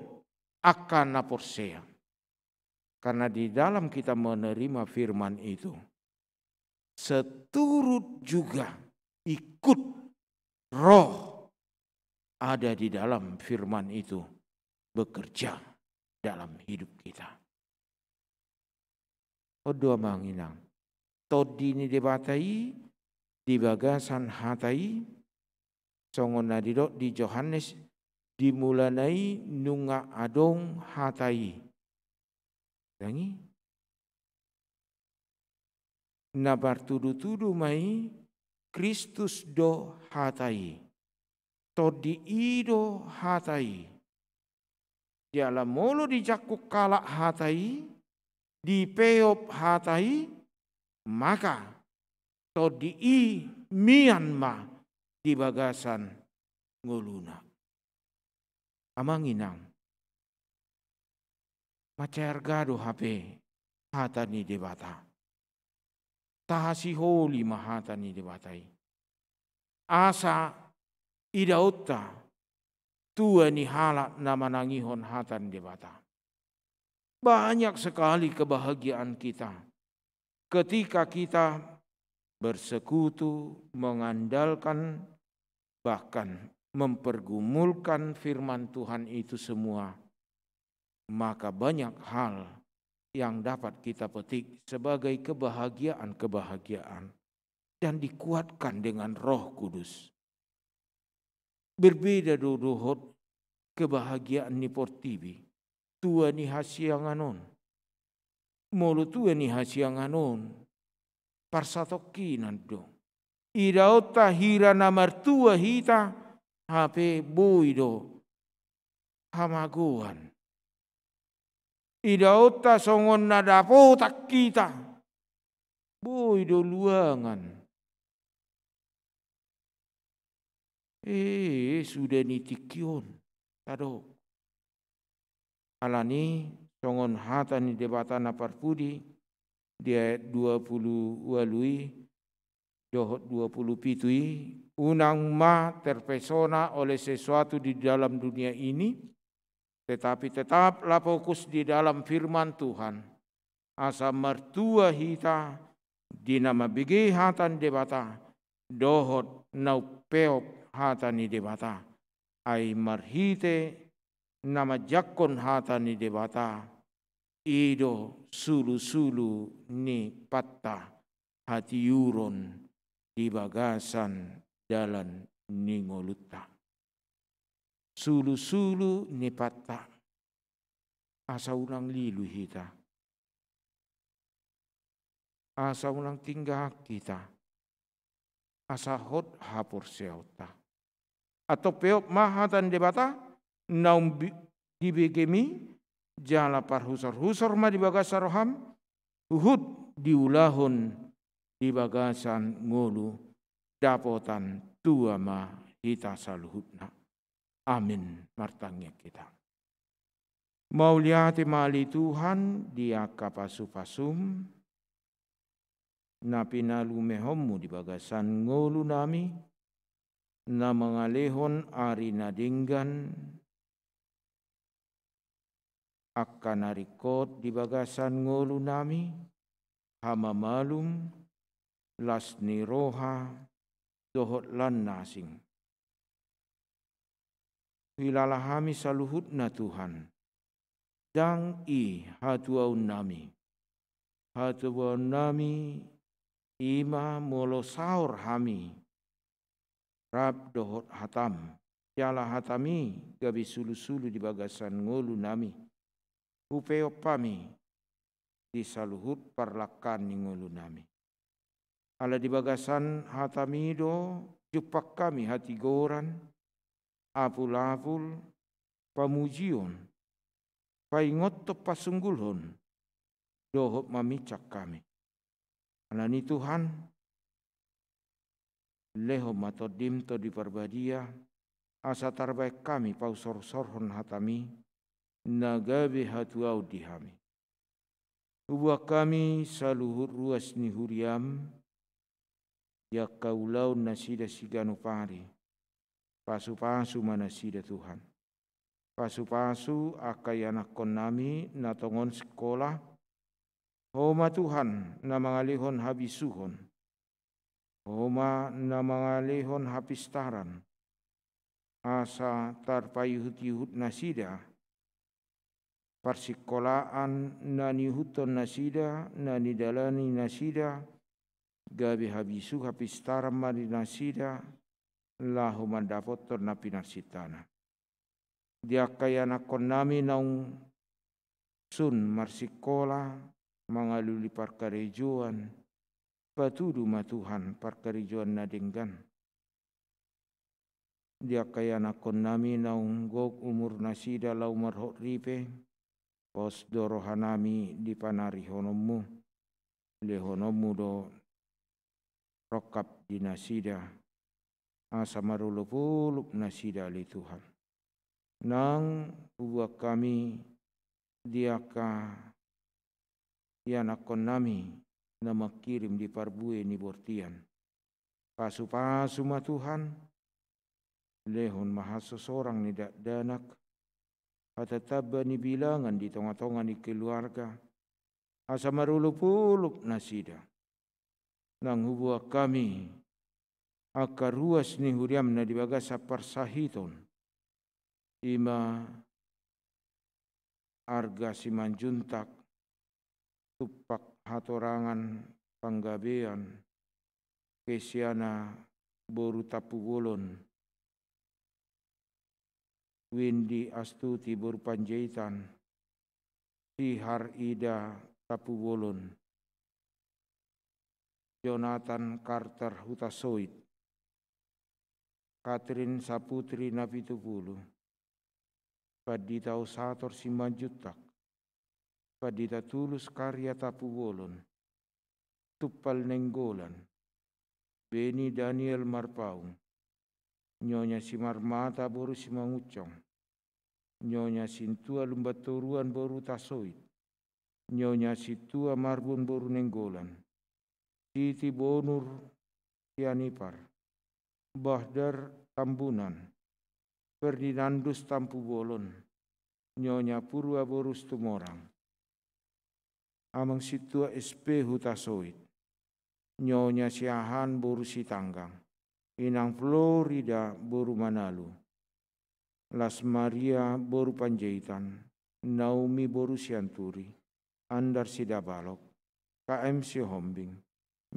angka na porsea. Karena di dalam kita menerima firman itu, seturut juga ikut Roh ada di dalam firman itu bekerja. dalam hidup kita. On do amang inang, Tondi ni Debata i di bagasan hata i, songon na didok di Johannes, di mulana i nunga adong hata i. Ndang i? Na partudutudu ma i, Kristus do hata i. Tondi i do hata i. Jala molo dijangkon halak hata i, dipeop hata i, maka Tondi i mian ma di bagasan ngoluna. Amang inang, mansai arga do hape hata ni Debata. Tahasiholi ma hata ni Debata i. Asa idaonta tua ni halak na manangihon hata ni Debata. Banyak sekali kebahagiaan kita ketika kita bersekutu, mengandalkan, bahkan mempergumulkan firman Tuhan itu semua, maka banyak hal yang dapat kita petik sebagai kebahagiaan-kebahagiaan dan dikuatkan dengan Roh Kudus. Berbeda do dohot kebahagiaan ni portibi, tua ni hasiangan on. Molo tua ni hasiangan on, parsatongkinan do. Idaonta hira na martua hita, hape boi do hamagoan. Idaonta songon na dapotan hita, boi do luangan. Eh, suda ni tingki on, tadok. Alani songon hata ni Debata na parpudi di ayat dua pulu ualu i dohot dua pulu pitu i, unang ma terpesona oleh sesuatu di dalam dunia ini, tetapi tetaplah fokus di dalam firman Tuhan, asa martua hita di na mambege hata ni Debata, dohot na umpeop hata ni Debata. Ai marhite na manjangkon hata ni Debata, i do sulusulu ni patta hatiuron di bagasan dalan ni ngolunta. Sulusulu ni patta. Asa unang lilu hita. Asa unang tinggang hita. Asa hot haporseaonta. Antong peop ma hata ni Debata, naung bi-, dibegemi, jala parhusorhusor ma di bagasan roham, huhut diulahon di bagasan ngolu, dapotan tua ma hita saluhutna. Amin. Martangiang hita. Mauliate ma ale Tuhan di angka pasupasum, na pinalumehonmu di bagasan ngolunami, na mangalehon ari na denggan, angka na ringkot di bagasan ngolunami, hamamalum, las ni roha, dohot lan na asing. Huilala hami saluhutna Tuhan, ndang i hatuaonnami. Hatuaonnami i ma molo saor hami rap dohot hatam, jala hatami gabe sulusulu di bagasan ngolunami. Hupeop hami di saluhut parlangkaan ni ngolunami. Ala di bagasan hatami do jumpang hami hatigoran, apulapul, pamujion, paingothon, pasunggulhon, dohot maminsang hami. Alani Tuhan, lehon ma Tondim, Tondi Parbadia, asa tarbahen hami pausorsorhon hatami, na gabe hatuaon di hami. Hubuan hami saluhut ruas ni huriam, di angka ulaon nasida siganup ari, pasupasu ma nasida Tuhan. Pasupasu angka ianakkonnami na tongon sikola, Ho ma Tuhan na mangalehon habisuhon, Ho ma na mangalehon hapistaran, asa tarpaihutihut nasida parsingkolaan na niihuthon nasida, na nidalani nasida, gabe habisu hapistaran ma di nasida, laho mandapothon na pinarsintana. Di angka ianakkonnami naung sun marsingkola, mangalului parkarejoan, patudu ma Tuhan parkarejoan na denggan. Di angka ianakkonnami naung gok umur nasida laho marhot ripe, pos do rohanami di panarihononmu, lehononmu do rongkap di nasida, asa marolopolop nasida ale Tuhan. Nang hubuat hami di angka ianakkonnami na mangkirim di parbue ni bortian. Pasupasu ma Tuhan, lehon ma hasosorang ni dakdanak, hata tamba ni bilangan di tongatonga ni keluarga, asa marolopolop nasida. Nang hubuat hami angka ruas ni huriam na di bagasan parsahiton, i ma Arga Simanjuntak, Tumpak Hatorangan Panggabean, Kesiana boru Tampubolon, Windy Astuti boru Panjaitan, Sihar Ida Tampubolon, Jonathan Carter Hutasoit, Catherine Saputri Napitupulu, Pandita Osator Simanjuntak, Pandita Tulus Karya Tampubolon, Tumpal Nainggolan, Beni Daniel Marpaung, Nyonya Simarmata boru Simangunsong, Nyonya Sintua Lumbantoruan boru Hutasoit, Nyonya Sintua Marbun boru Nainggolan, Siti Bonur Sianipar, Bahdar Tambunan, Ferdinandus Tampubolon, Nyonya Purba boru Situmorang, Amang Sintua S P Hutasoit, Nyonya Siahaan boru Sitanggang, Inang Florida boru Manalu, Las Maria boru Panjaitan, Naomi boru Sianturi, Andar Sidabalok, K M Sihombing,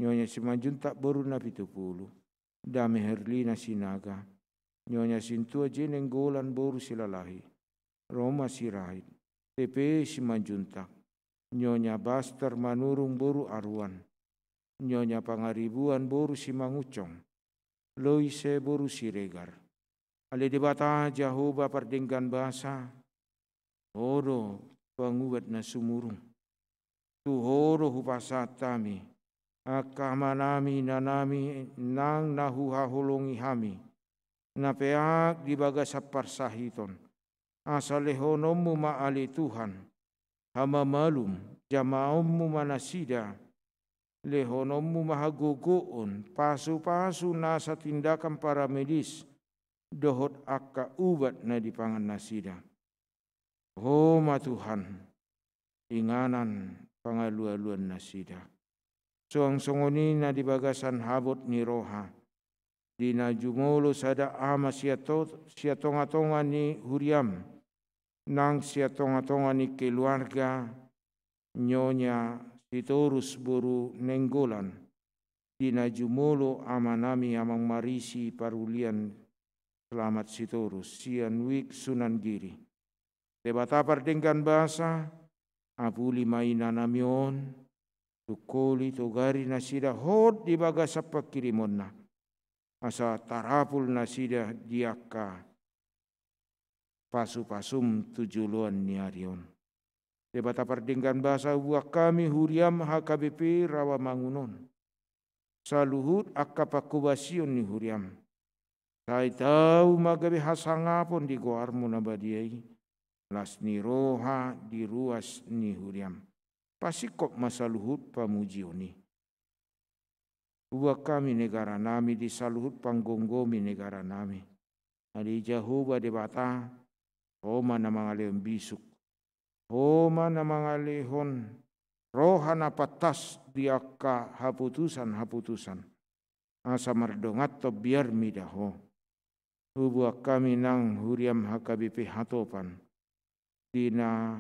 Nyonya Simanjuntak boru Napitupulu, Dame Herlina Sinaga, Nyonya Sintua J Nainggolan boru Silalahi, Roma Sirait, T P Simanjuntak, Nyonya Baster Manurung boru Aruan, Nyonya Pangaribuan boru Simangunsong, Loise boru Siregar. Ale Debata Jahowa pardenggan basa, Ho do pangubat na sumurung. Tu Ho do hupasahat hami angka amanami, inanami, nang na huhaholongi hami, na peak di bagasan parsahiton. Asa lehononmu ma ale Tuhan hamamalum, jamaonmu ma nasida, lehononmu ma hagogoon, pasupasu nasa tindakan paramedis dohot angka ubat na dipangan nasida. Ho ma Tuhan, inganan pangalualuan nasida. Suang songon i na di bagasan habot ni roha, di na jumolo sada ama sian to-, sian tongatonga ni huriam, nang sian tongatonga ni keluarga, Nyonya Sitorus boru Nainggolan, di na jumolo amanami Amang Marisi Parulian Selamat Sitorus, sian Wijk Sunan Giri. Debata pardenggan basa, apuli ma inanami on, tungkoli, togari nasida hot di bagasan pangkirimonna, asa tarapul nasida di angka pasupasum tu joloan ni ari on. Debata pardenggan basa, hubuat hami huriam H K B P Rawamangun on, saluhut angka panghobasion ni huriam. Sai tau ma gabe hasangapon di goarmu na badia i, las ni roha di ruas ni huriam. Pasingkop ma saluhut pamujion i. Hubuat hami negaranami di saluhut panggomgomi negaranami. Ale Jahowa Debata, Ho ma na mangalehon bisuk. Ho ma na mangalehon roha na pantas di angka haputusan-haputusan. Asa mardonganhon biar mida Ho. Hubuat hami nang huriam H K B P Hatopan, di na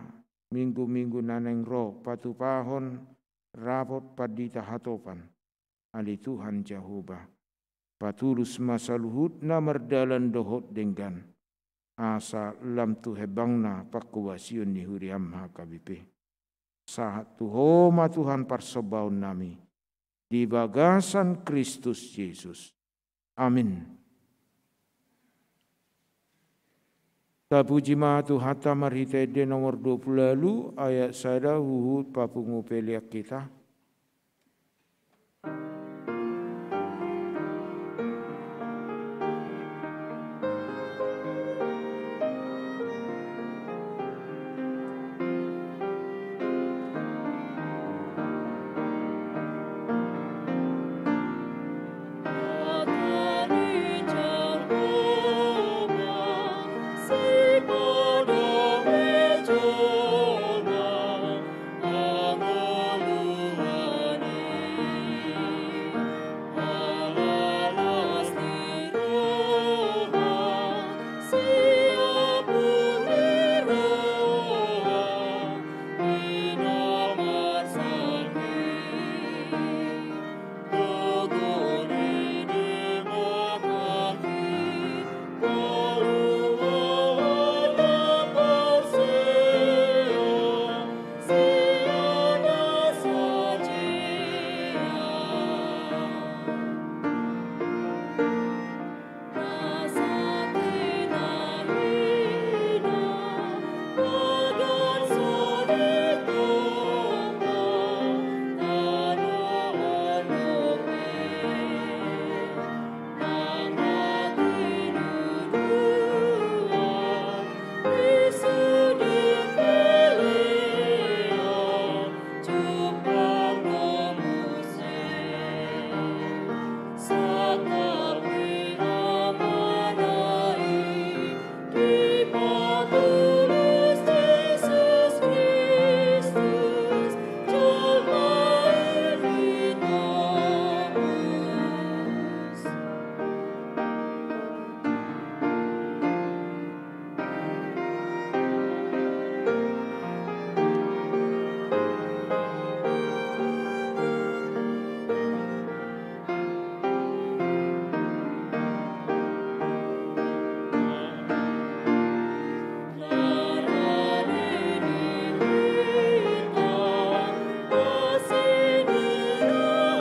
minggu-minggu na naeng ro, patupahon rapot pandita hatopan. Ale Tuhan Jahowa, patulus ma saluhutna mardalan dohot denggan, asa lam tu hembangna panghobasion ni huriaM H K B P. Sahat tu Ho ma Tuhan parsombaonnami, di bagasan Kristus Jesus. Amin. Tapuji ma Tuhanta marhite ende nomor dua pulu ualu ayat sada huhut papungu pelean hita.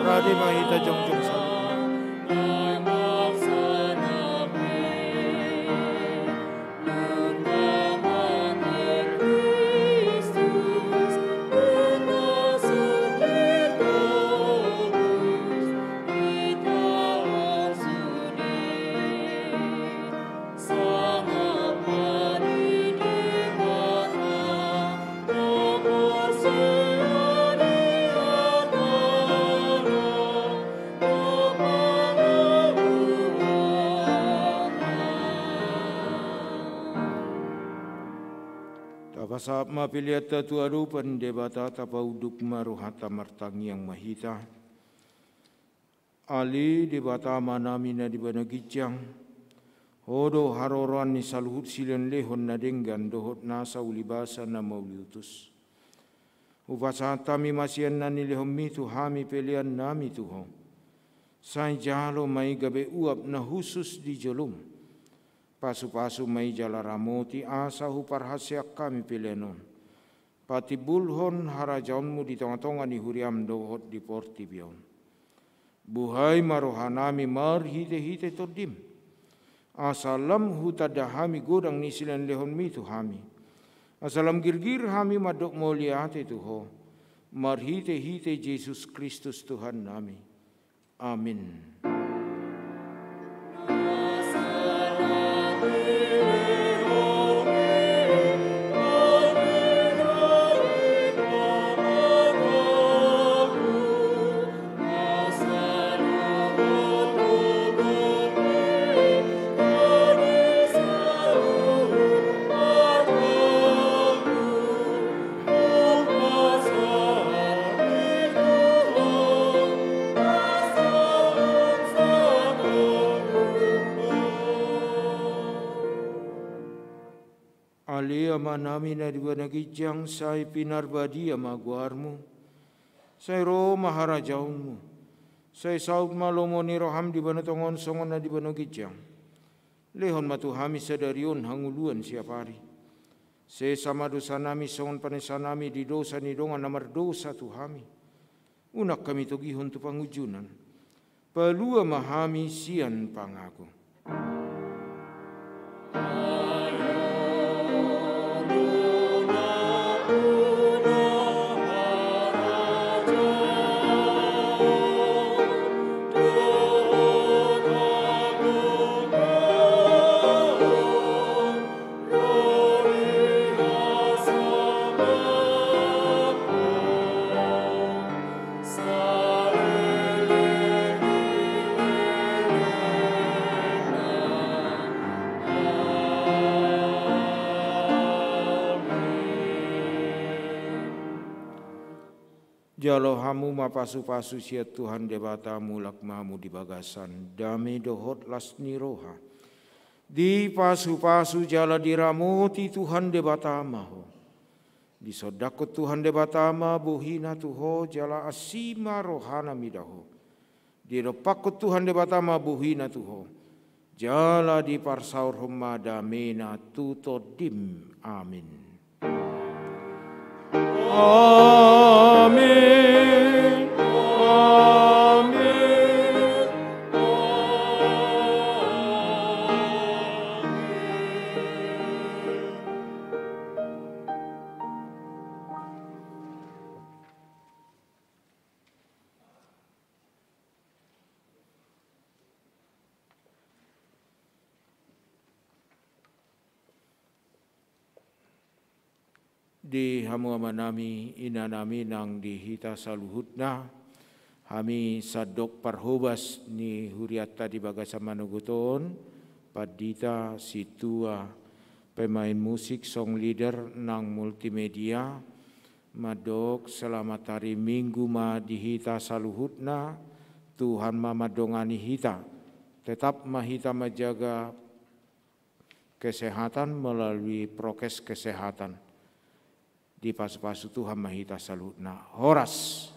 Rade ma hita jongjong saluhutna. Tapasahat ma peleanta tu adopan Debata, tapaunduk ma rohanta, martangiang ma hita. Ale Debata Amanami na di banua ginjang, Ho do haroroan ni saluhut silehonlehon na denggan dohot nasa ulibasa na mauliutus. Hupasahat hami ma sian na nilehonMi tu hami peleanNami tu Ho. Sai jalo ma i gabe uap na hushus di joloM. Pasupasu ma i jala ramoti asa huparhaseang hami pelean on. Patimbulhon harajaonMu di tongatonga ni huriaM dohot di portibi on. Buhai ma rohanami marhitehite TondiM, asa lam hutanda hami godang ni silehonlehonMi tu hami, asa lam girgir hami mandok mauliate tu Ho, marhitehite Jesus Kristus Tuhannami. Amin. Amanami na di banua ginjang, sai pinarbadia ma goarmu. Sai ro ma harajaonmu. Sai saut ma lomo ni roham di banua tonga on songon na di banua ginjang. Lehon ma tu hami sadari on hangoluan siapari. Sesa ma dosanami songon panesanami di dosa ni dongan na mardosa tu hami. Unang hami togihon tu pangunjunan. Palua ma hami sian pangago. Jalo hamu ma pasupasu sian Tuhan Debata, mulak ma hamu di bagasan dame dohot las ni roha. Dipasupasu jala diramoti Tuhan Debata ma ho. Disondangkon Tuhan Debata ma bohina tu ho, jala asi ma rohana mida ho. Didompakkon Tuhan Debata ma bohina tu ho, jala diparsaorhon ma damena tu tondim. Amin. Amin. Amin. Di hamu amanami, inanami nang di hita saluhutna, hami sandok parhobas ni hurianta di bagasan manogot on, pandita, sintua, pemain musik, song leader, nang multimedia, mandok selamat hari Minggu ma di hita saluhutna, Tuhan ma mandongani hita, tetap ma hita manjaga kesehatan melalui prokes kesehatan. Dipasupasu Tuhan ma hita saluhutna. Horas.